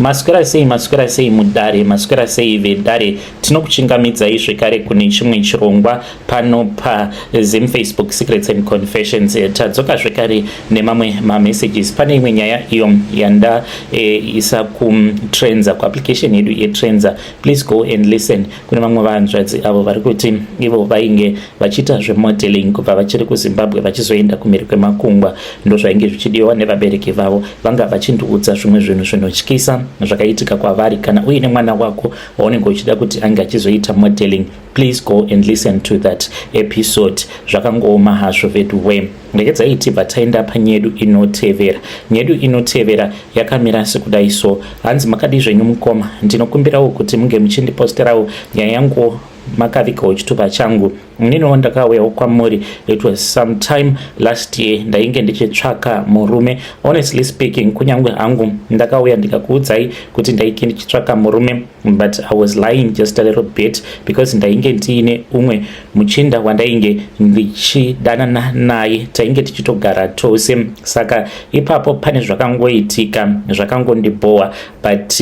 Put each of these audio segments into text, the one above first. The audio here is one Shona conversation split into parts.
Maswera sei, maswera sei mudare, maswera sei vedare. Tinokuchingamidzai zvekare kune chimwe chirongwa pano paZim Facebook Secrets and Confessions. Tadzoka zvekare nemamwe mamessages. Pane imwe nyaya iyo yandaisa kuTrendza, kuapplication yedu yeTrendza. Please go and listen. Kune vamwe vanzvadzi avo vari kuti ivo vainge vachiita zvemodeling kubva vachiri kuZimbabwe, vachizoenda kumhiri kwemakungwa. Ndo zvainge zvichidiwa nevabereki vavo. Vanga vachindiudza zvimwe zvinhu zvinotyisa zvakaitika kwavari. Kana uine mwana wako waunenge uchida kuti ange achizoita modeling, please go and listen to that episode. Zvakangooma hazvo veduwe. Regedzai tibva taenda panyedu inotevera. Nyedu inotevera yakamira sekudai so. Hanzi, "Makadi zvenyu mukoma? Ndinokumbirawo kuti munge muchindiposterawo nyaya yangu makavigawo chitupa changu. Ininiwo ndakauyawo kwamuri. It was some time last year. Ndainge ndichitsvaka murume. Honestly speaking, kunyange hangu ndakauya ndikakuudzai kuti ndainge ndichitsvaka murume, but I was lying just a little bit because ndainge ndiine umwe muchinda wandainge ndichidanana naye. Tainge tichitogara tose. Saka ipapo pane zvakangoitika zvakangondibhowa, but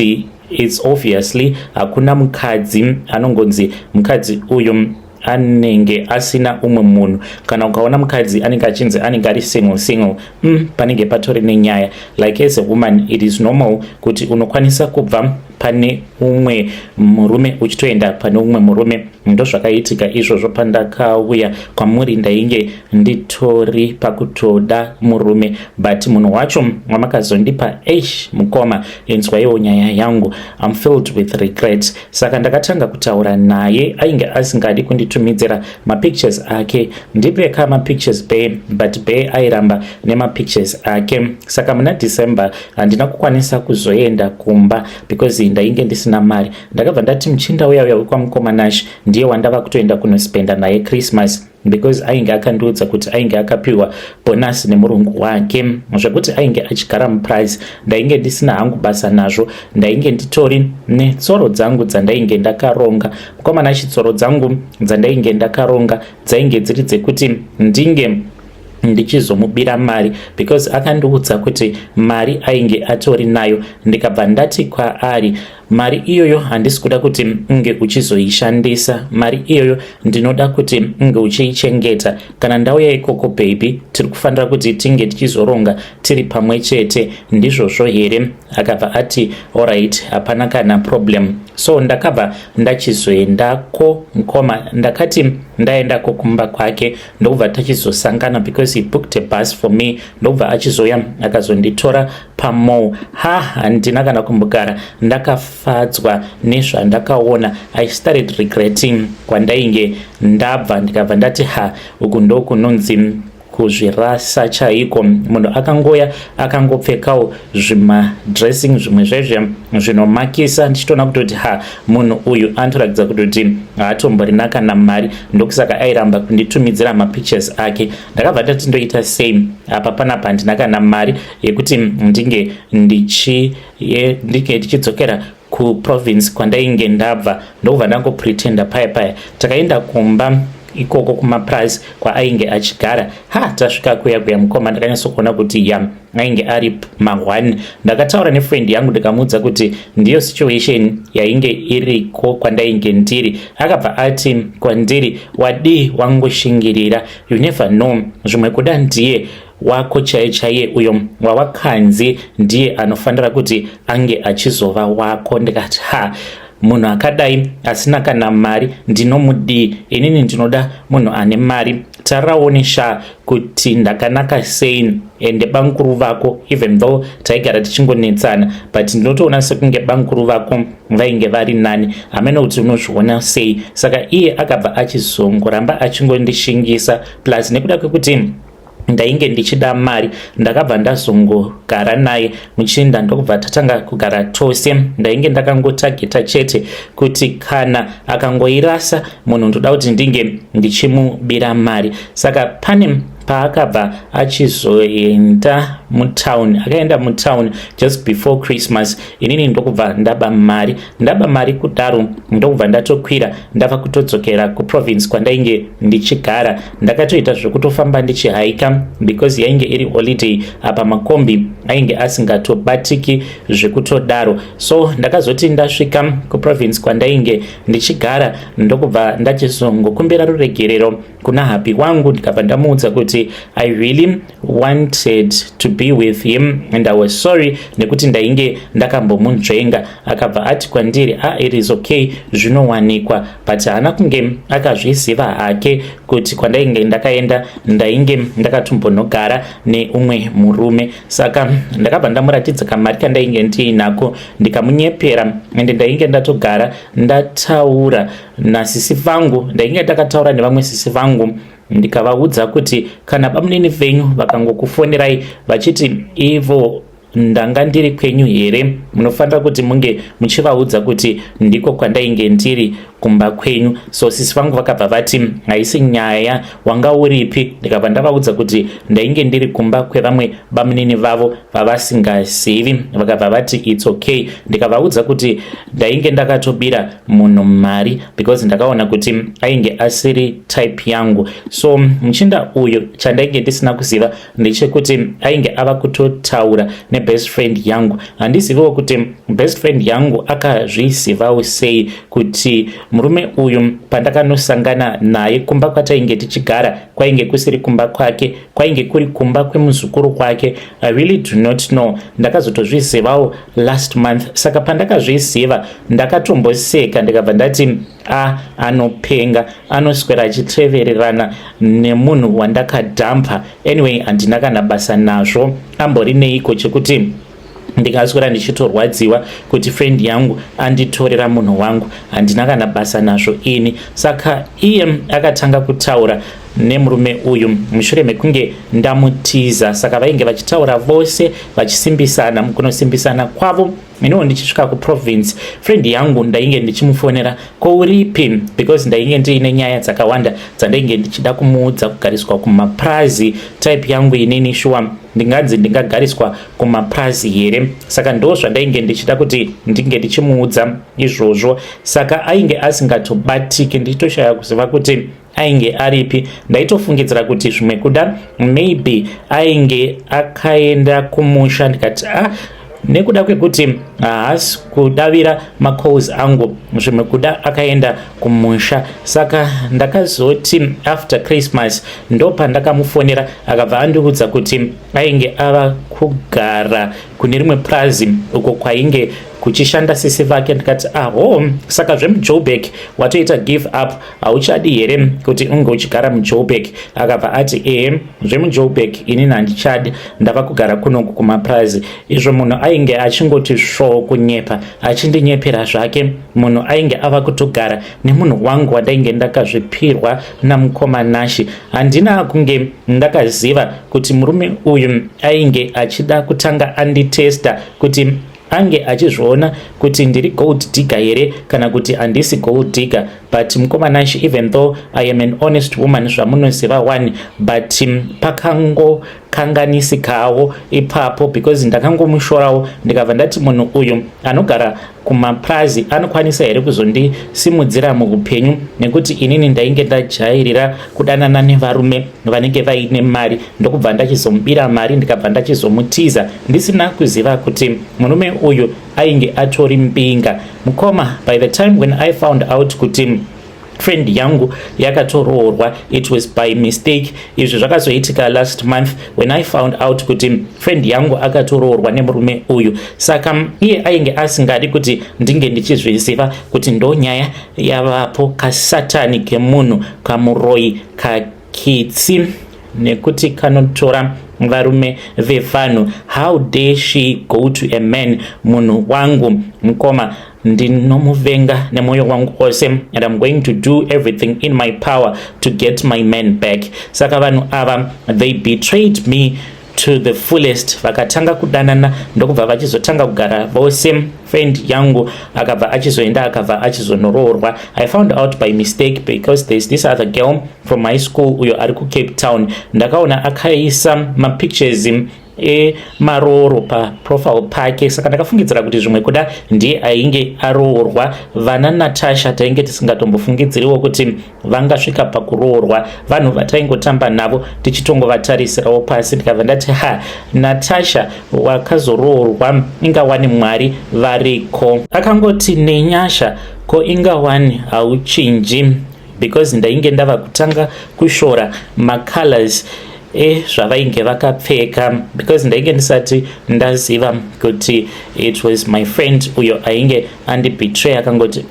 it's obviously hakuna mukadzi anongonzi mukadzi uyu anenge asina umwe munhu. Kana ukaona mukadzi anenge achinzi anenge ari single single, panenge patori nenyaya. Like, as a woman, it is normal kuti unokwanisa kubva pane umwe murume uchitoenda pane umwe murume. Ndo zvakaitika izvozvo. Pandakauya kwamuri, ndainge nditori pakutoda murume, but munhu wacho wamakazondipa, eish, mukoma, inzwaiwo nyaya yangu. I'm filled with regret. Saka ndakatanga kutaura naye, ainge asingadi kunditumidzira mapictures ake. Ndipeka mapictures bae, but bae airamba nemapictures ake. Saka muna December handina kukwanisa kuzoenda kumba because ndainge ndisina mari. Ndakabva ndati muchinda uya uya wekwaMukoma Nash ndiye wandava kutoenda kunospenda naye Christmas because ainge akandiudza kuti ainge akapiwa bonus nemurungu wake, zvekuti ainge achigara muprice. Ndainge ndisina hangu basa nazvo. Ndainge nditori netsoro dzangu dzandainge ndakaronga. Mukoma Nash, tsoro dzangu dzandainge ndakaronga dzainge dziri dzekuti ndinge ndichizomubira mari because akandiudza kuti mari ainge atori nayo. Ndikabva ndati kwaari, mari iyoyo handisi kuda kuti unge uchizoishandisa. Mari iyoyo ndinoda kuti unge uchiichengeta. Kana ndauya ikoko, baby, tiri kufanira kuti tinge tichizoronga tiri pamwe chete. Ndizvozvo here?" Akabva ati, "Alright, hapana kana problem." So ndakabva ndachizoendako, mukoma. Ndakati ndaendako kumba kwake, ndokubva tachizosangana because he booked a bus for me, ndokubva achizoya akazonditora pamall. Ha, handina kana kumbogara ndakafadzwa nezvandakaona. I started regretting kwandainge ndabva. Ndikabva ndati, ha, uku ndokunonzi kuzvirasa chaiko. Munhu akangoya akangopfekawo zvimadressing zvimwe zvezve zvinomakisa, ndichitoona kutoti, ha, munhu uyu anotoratidza kutoti haatomborina kana mari, ndokusaka airamba kunditumidzira mapictures ake. Ndakabva ndati, ndoita sei apa? Panapa handina kana mari yekuti ndinge ndichidzokera kuprovince kwandainge ndabva. Ndokubva ndangopretenda paya paya. Takaenda kumba ikoko kumaprice kwaainge achigara. Ha, tasvika kuya kuya, mukoma, ndakanyatsokuona kuti ya, ainge ari ma1. Ndakataura nefriend yangu, ndikamuudza kuti ndiyo situation yainge iriko kwandainge ndiri. Akabva ati kwandiri, "Wadii wangoshingirira? You never know, zvimwe kuda ndiye wako chaiye chaiye, uyo wawakanzi ndiye anofanira kuti ange achizova wako." Ndikati, "Ha, munhu akadai asina kana mari ndinomudii inini? Ndinoda munhu ane mari. Tarirawo sha kuti ndakanaka sei. Ende bamukuru vako, even though taigara tichingonetsana, but ndinotoona sekunge bamukuru vako vainge vari nani. Hamene kuti unozviona sei." Saka iye akabva achizongoramba achingondishingisa, plus nekuda kwekuti ndainge ndichida mari, ndakabva ndazongogara naye muchinda, ndokubva tatanga kugara tose. Ndainge ndakangotageta chete kuti kana akangoirasa munhu, ndoda kuti ndinge ndichimubira mari. Saka pane paakabva achizoenda mutown. Akaenda mutown just before Christmas. Inini ndokubva ndaba mari. Ndaba mari kudaro, ndokubva ndatokwira ndava kutodzokera kuprovince kwandainge ndichigara. Ndakatoita zvekutofamba ndichihaika because yainge iri holiday. Apa makombi ainge Ainge asingatobatiki zvekutodaro. So ndakazoti ndasvika kuprovince kwandainge ndichigara, ndokubva ndachizongokumbira ruregerero kuna hubby wangu, ndikabva ndamuudza kuti I really wanted to be with him and I was sorry nekuti ndainge ndakambomunzvenga. Akabva ati kwandiri, "Ah, it is okay, zvinowanikwa." But haana kunge akazviziva hake kuti kwandainge ndakaenda ndainge ndakatombonogara neumwe murume. Saka ndakabva ndamuratidza kamari kandainge ndiinako, ndikamunyepera. Ende ndainge ndatogara ndataura nasisi vangu, ndainge ndakataura nevamwe sisi vangu, ndikavaudza kuti kana bamunini venyu vakangokufonerai vachiti ivo ndanga ndiri kwenyu here, munofanira kuti munge muchivaudza kuti ndiko kwandainge ndiri, kumba kwenyu. So sisi vangu vakabva vati, "Haisi nyaya, wanga uripi?" Ndikabva ndavaudza kuti ndainge ndiri kumba kwevamwe bamunini vavo vavasingazivi. Vakabva vati, "It's okay." Ndikavaudza kuti ndainge ndakatobira munhu mari because ndakaona kuti ainge asiri type yangu. So muchinda uyu, chandainge ndisina kuziva ndechekuti ainge ava kutotaura nebest friend yangu. Handiziviwo kuti best friend yangu akazvizivawo sei kuti murume uyu pandakanosangana naye kumba kwatainge tichigara kwainge kusiri kumba kwake, kwainge kuri kumba kwemuzukuru kwake. I really do not know. Ndakazotozvizivawo last month. Saka pandakazviziva ndakatomboseka, ndikabva ndati, "A, anopenga, anoswera achitevererana nemunhu wandakadhampa." Anyway, handina kana basa nazvo. Ambori neiko chekuti ndikaswera ndichitorwadziwa kuti friend yangu anditorera munhu wangu? Handina kana basa nazvo ini. Saka iye akatanga kutaura nemurume uyu mushure mekunge ndamutiza. Saka vainge vachitaura vose vachisimbisana. Mukunosimbisana kwavo, iniwo ndichisvika kuprovince, friend yangu ndainge ndichimufonera, "Kouripi?" because ndainge ndiine nyaya dzakawanda dzandainge ndichida kumuudza. Kugariswa kumaprazi, type yangu inini, shuwa ndinganzi ndingagariswa kumaprazi here? Saka ndo zvandainge ndichida kuti ndinge ndichimuudza izvozvo. Saka ainge asingatobatiki, ndichitoshaya kuziva kuti ainge aripi. Ndaitofungidzira kuti zvimwe kuda maybe ainge akaenda kumusha. Ndikati, "Ah, nekuda kwekuti haasi kudavira macalls angu, zvimwe kuda akaenda kumusha." Saka ndakazoti after Christmas ndo pandakamufonera, akabva andiudza kuti ainge ava kugara kune rimwe prazi uko kwainge kuchishanda sisi vake. Ndikati, "Aho, saka zvemuJoburg watoita give up, hauchadi here kuti unge uchigara muJoburg?" Akabva ati, "Ehe, zvemuJoburg inini handichadi, ndava kugara kunoku kumaprazi." Izvo munhu ainge achingoti svo kunyepa, achindinyepera zvake. Munhu ainge ava kutogara nemunhu wangu wandainge ndakazvipirwa namukoma Nashi. Handina kunge ndakaziva kuti murume uyu ainge achida kutanga anditesta kuti ange achizviona kuti ndiri gold digger here kana kuti handisi gold digger. But mukoma Nashi, even though I am an honest woman, zvamunoziva one, but pakangokanganisikawo ipapo because ndakangomushorawo, ndikabva ndati munhu uyu anogara kumaprazi anokwanisa here kuzondisimudzira muupenyu, nekuti inini ndainge ndajairira kudanana nevarume vanenge vaine mari. Ndokubva ndachizomubira mari, ndikabva ndachizomutiza ndisina kuziva kuti murume uyu ainge atori mbinga. Mukoma, by the time when I found out kuti friend yangu yakatoroorwa, it was by mistake. Izvi zvakazoitika last month when I found out kuti friend yangu akatoroorwa nemurume uyu. Saka iye ainge asingadi kuti ndinge ndichizviziva kuti ndo nyaya yavapo. Kasatani kemunhu, kamuroi, kakitsi, nekuti kanotora varume vevanhu. How dare she go to a man, munhu wangu? Mukoma, ndinomuvenga nemwoyo wangu wose and I'm going to do everything in my power to get my man back. Saka vanhu ava, they betrayed me to the fullest. Vakatanga kudanana, ndokubva vachizotanga kugara vose. Friend yangu akabva achizoenda, akabva achizonoroorwa. I found out by mistake because there's this other girl from my school uyo ari kuCape Town. Ndakaona akaisa mapictures. emarooro paprofile pake, saka ndakafungidzira kuti zvimwe kuda ndiye ainge aroorwa. Vana Natasha tainge tisingatombofungidziriwo kuti vangasvika pakuroorwa, vanhu vataingotamba navo tichitongovatarisirawo pasi. Ndikabva ndati, "Ha, Natasha wakazoroorwa, ingawani Mwari variko." Akangoti, "Nenyasha, ko ingawani hauchinji?" Because ndainge ndava kutanga kushora macolors ezvavainge vakapfeka, because ndainge ndisati ndaziva kuti it was my friend uyo ainge andibetray. Akangoti,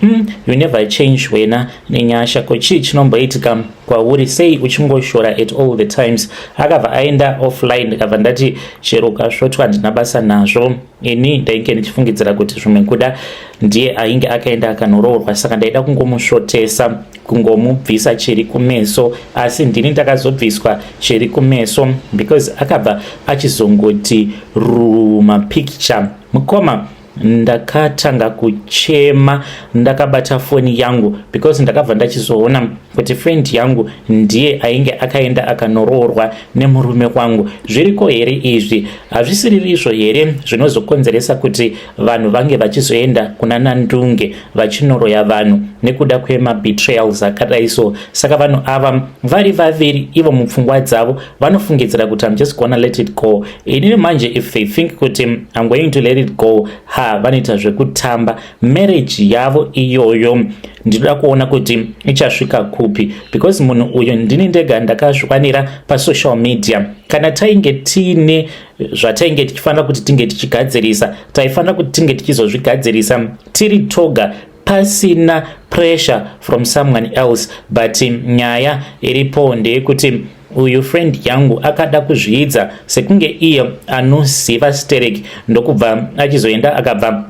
You never change wena, Nenyasha. Ko chii chinomboitika kwauri? Sei uchingoshora at all the times?" Akabva aenda offline. Ndikabva ndati, "Chero ukasvotwa, handina basa nazvo." Ini ndainge ndichifungidzira kuti zvimwe kuda ndiye ainge akaenda akanoroorwa, saka ndaida kungomusvotesa, kungomubvisa chiri kumeso, asi ndini ndakazobviswa chiri kumeso, because akabva achizongoti rumapicture. Mukoma, ndakatanga kuchema ndakabata foni yangu, because ndakabva ndachizoona kuti friend yangu ndiye ainge akaenda akanoroorwa nemurume wangu. Zviriko here izvi? Hazvisiririzvo here zvinozokonzeresa kuti vanhu vange vachizoenda kuna nandunge vachinoroya vanhu nekuda kwemabetrayals akadai? So saka vanhu ava vari vaviri ivo mupfungwa dzavo vanofungidzira kuti I'm just gonna let it go. Inini manje, if they think kuti I'm going to let it go, ha, vanoita zvekutamba. Marriage yavo iyoyo ndinoda kuona kuti ichasvika kupi, because munhu uyu ndini ndega ndakazvikwanira pasocial media. Kana tainge tiine zvatainge tichifanira kuti tinge tichigadzirisa, taifanira kuti tinge tichizozvigadzirisa tiri toga, pasina pressure from someone else. But nyaya iripo ndeyekuti uyu friend yangu akada kuzviidza sekunge iye anoziva sterek, ndokubva achizoenda akabva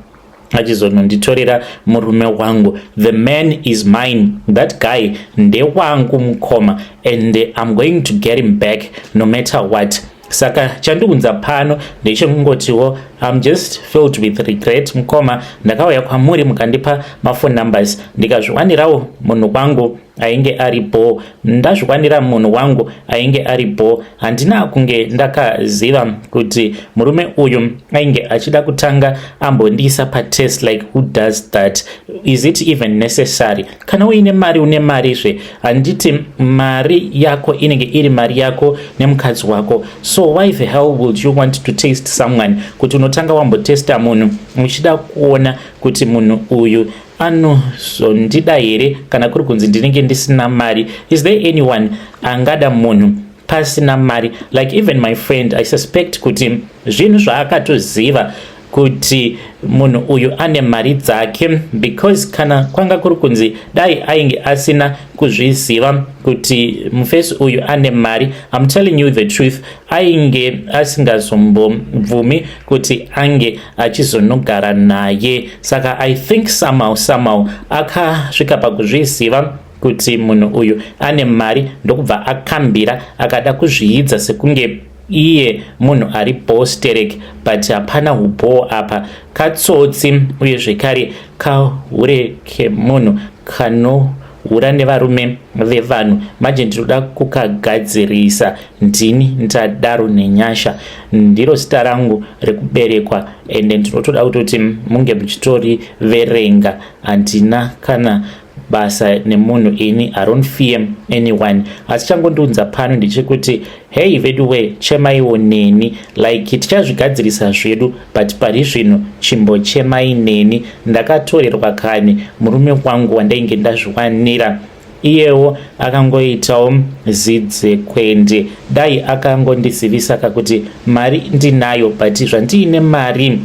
achizononditorera murume wangu. The man is mine. That guy ndewangu, mukoma, and I'm going to get him back no matter what. Saka chandiunza pano ndechekungotiwo I'm just filled with regret, mukoma. Ndakauya kwamuri mukandipa maphone numbers, ndikazviwanirawo munhu wangu ainge aripo. Ndazvikwanira munhu wangu ainge aripo. Handina kunge ndakaziva kuti murume uyu ainge achida kutanga ambondiisa patest. Like, who does that? Is it even necessary? Kana uine mari, une marizve, handiti? Mari yako inenge iri mari yako nemukadzi wako, so why the hell would you want to taste someone, kuti unotanga wambotesta munhu uchida kuona kuti munhu uyu anozondida here, kana kuri kunzi ndinenge ndisina mari? Is there anyone angada munhu pasina mari? Like, even my friend, I suspect kuti zvinhu zvaakatoziva kuti munhu uyu ane mari dzake, because kana kwanga kuri kunzi dai ainge asina kuzviziva kuti mufesi uyu ane mari, I'm telling you the truth, ainge asingazombobvumi kuti ange achizonogara naye. Saka I think somehow, somehow akasvika pakuzviziva kuti munhu uyu ane mari, ndokubva akambira akada kuzviidza sekunge iye munhu ari bosterek, but hapana ubo apa. Katsotsi, uye zvekare kahure kemunhu kanohura nevarume vevanhu. Manje ndinoda kukagadzirisa. Ndini ndadaro. Nenyasha ndiro zita rangu rekuberekwa, ende ndinotoda kutoti munge muchitoriverenga. Handina kana basa nemunhu ini. I don't fear anyone. Asi changondiunza pano ndechekuti, hei veduwe, chemaiwo neni. Like, tichazvigadzirisa zvedu, but pari zvino chimbochemai neni. Ndakatorerwa kani murume wangu wandainge ndazviwanira. Iyewo akangoitawo zidzekwende. Dai akangondizivisa kakuti mari ndinayo, but zvandiine mari,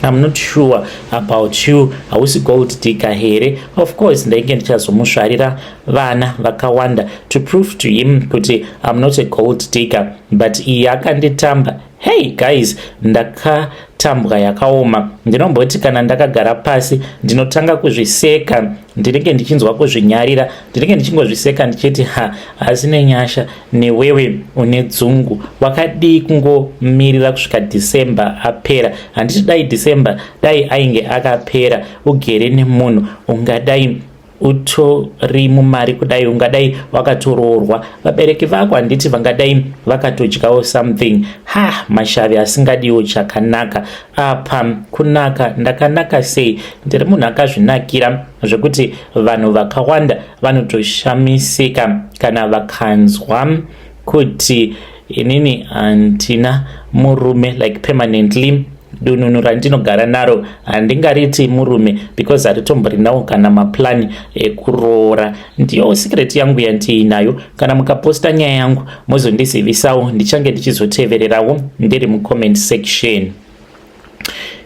I'm not sure about you. Hausi gold digger here? Of course ndainge ndichazomusvarira vana vakawanda to prove to him kuti I'm not a gold digger, but iye akanditamba. Hey guys, ndakatambwa yakaoma. Ndinomboti kana ndakagara pasi, ndinotanga kuzviseka, ndinenge ndichinzwa kuzvinyarira, ndinenge ndichingozviseka ndichiti, "Ha, asi Nenyasha, newewe une dzungu. Wakadii kungomirira kusvika December apera? Handiti dai December dai ainge akapera ugere nemunhu, ungadai Utori mumari kudai ungadai wakatoroorwa, vabereki vako handiti vangadai vakatodyawo something. Ha, mashavi asingadiwo chakanaka apa. Kunaka ndakanaka sei? Ndiri munhu akazvinakira zvekuti vanhu vakawanda vanotoshamisika kana vakanzwa kuti inini handina murume, like permanently. Dununu randinogara naro handingariti murume because haritomborinawo kana maplani ekuroora. Ndiyo secret yangu yandiinayo. Kana mukaposta nyaya yangu, mozondizivisawo, ndichange ndichizotevererawo ndiri mucomment section.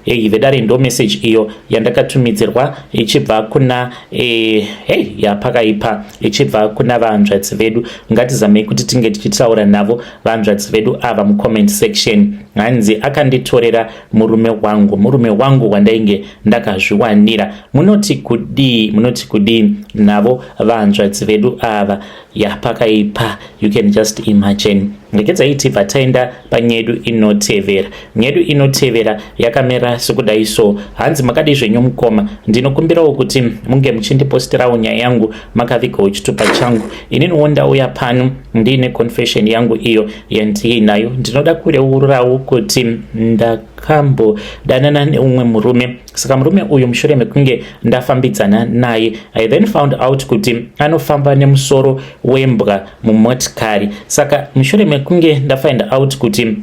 Ei vedare, ndo message iyo yandakatumidzirwa ichibva kuna hey, yapakaipa, ichibva kuna vahanzvadzi vedu. Ngatizamei kuti tinge tichitaura navo vahanzvadzi vedu ava mucomment section. Hanzi akanditorera murume wangu, murume wangu wandainge ndakazviwanira. Munoti kudii? Munoti kudii navo vahanzvadzi vedu ava? Yapakaipa, you can just imagine. Regedzai tibva taenda panyedu inotevera. Nyedu inotevera yakamira sekudai so. Hanzi, "Makadii zvenyu mukoma? Ndinokumbirawo kuti munge muchindipostirawo nyaya yangu makavigawo chitupa changu. Ininiwo ndauya pano ndiine confession yangu iyo yandiinayo. Ndinoda kureururawo kuti ndakambodanana neumwe murume. Saka murume uyu, mushure mekunge ndafambidzana naye, I then found out kuti anofamba nemusoro wembwa mumotikari. Saka mushure mekunge ndafind out kuti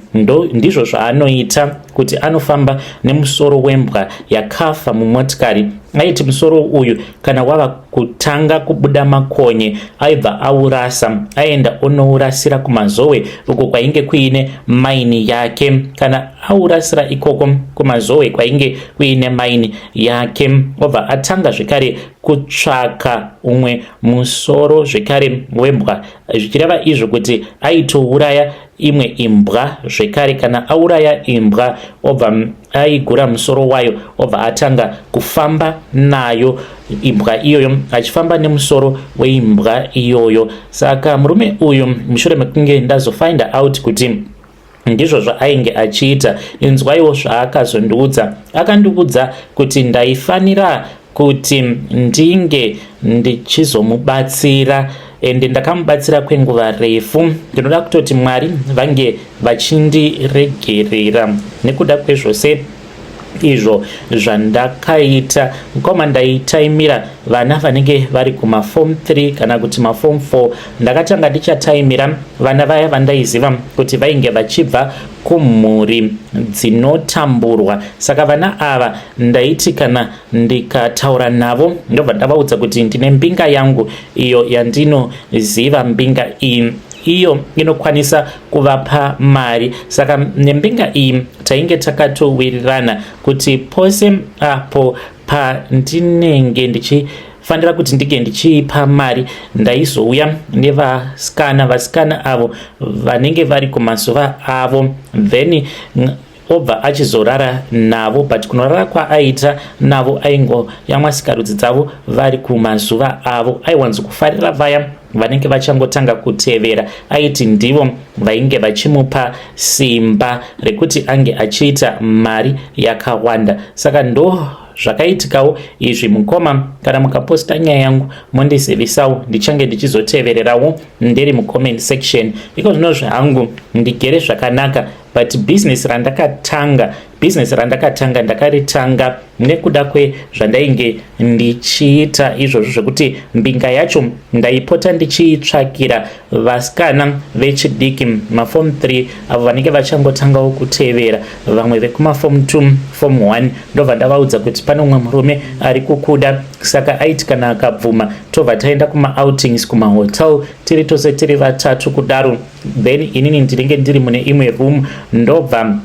ndizvo zvaanoita, kuti anofamba nemusoro wembwa yakafa mumotikari, aiti musoro uyu kana wava kutanga kubuda makonye, aibva aurasa, aenda onourasira kuMazowe uko kwainge kuine maini yake. Kana aurasira ikoko kuMazowe kwainge kuine maini yake, obva atanga zvekare kutsvaka umwe musoro zvekare wembwa, zvichireva izvo kuti aitouraya imwe imbwa zvekare. Kana auraya imbwa, obva aigura musoro wayo, obva atanga kufamba nayo imbwa iyoyo, achifamba nemusoro weimbwa iyoyo. Saka murume uyu, mushure mekunge ndazofind out kuti ndizvo zvaainge achiita, inzwaiwo zvaakazondiudza. Akandiudza kuti ndaifanira kuti ndinge ndichizomubatsira, ende ndakamubatsira kwenguva refu. Ndinoda kutoti Mwari vange vachindiregerera nekuda kwezvose izvo zvandakaita. Mukoma, ndaitaimira vana vanenge vari kumafom 3 kana kuti mafom 4. Ndakatanga ndichataimira vana vaya vandaiziva kuti vainge vachibva kumhuri dzinotamburwa. Saka vana ava ndaiti kana ndikataura navo, ndobva ndavaudza kuti ndine mbinga yangu iyo yandinoziva. Mbinga iyi iyo inokwanisa kuvapa mari. Saka nembinga iyi tainge takatowirirana kuti pose apo pandinenge ndichifanira kuti ndinge ndichiipa mari, ndaizouya nevasikana, vasikana avo vanenge vari kumazuva avo, then obva achizorara navo. But kunorara kwaaita navo, aingoyamwa sikarudzi dzavo vari kumazuva avo. Aiwanzokufarira vaya vanenge vachangotanga kutevera. Aiti ndivo vainge vachimupa simba rekuti ange achiita mari yakawanda. Saka ndo zvakaitikawo izvi. Mukoma, kana mukaposta nyaya yangu, mondizivisawo, ndichange ndichizotevererawo ndiri mucomment section. Iko zvino zvangu ndigere zvakanaka, but bhizinesi randakatanga ndakaritanga nekuda kwezvandainge ndichiita izvozvo, zvekuti mbinga yacho ndaipota ndichiitsvakira vasikana vechidiki, mafom 3 avo vanenge vachangotangawo kutevera, vamwe vekumafom 2, fom 1. Ndobva ndavaudza kuti pane umwe murume ari kukuda. Saka aiti kana akabvuma, tobva taenda kumaoutings, kumahotel, tiri tose tiri vatatu kudaro. Then inini ndinenge ndiri mune imwe room, ndobva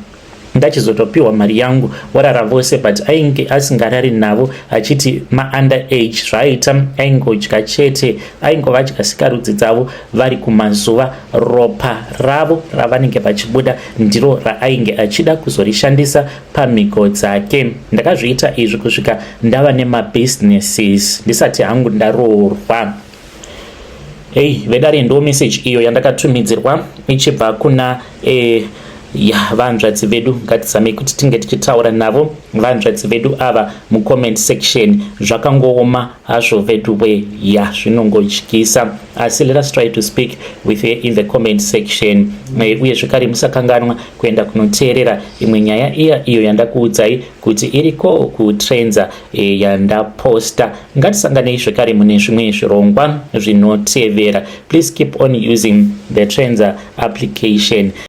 ndachizotopiwa mari yangu, warara vose. But ainge asingarari navo, achiti maunder age. Zvaaita, aingodya chete, aingovadya sikarudzi dzavo vari kumazuva. Ropa ravo ravanenge vachibuda ndiro raainge achida kuzorishandisa pamhiko dzake. Ndakazviita izvi kusvika ndava nemabusinesses, ndisati hangu ndaroorwa." Hei vedare, ndo message iyo yandakatumidzirwa ichibva kuna Ya, vanzvadzi vedu, ngatizamei kuti tinge tichitaura navo vanzvadzi vedu ava mucomment section. Zvakangooma hazvo veduwe. Ya, zvinongotyisa, asi let us try to speak with her in the comment section. Uye zvekare musakanganwa kuenda kunoteerera imwe nyaya iya iyo yandakuudzai kuti iriko kutrendza, yandaposta. Ngatisanganei zvekare mune zvimwe zvirongwa zvinotevera. Please keep on using the Trendza application.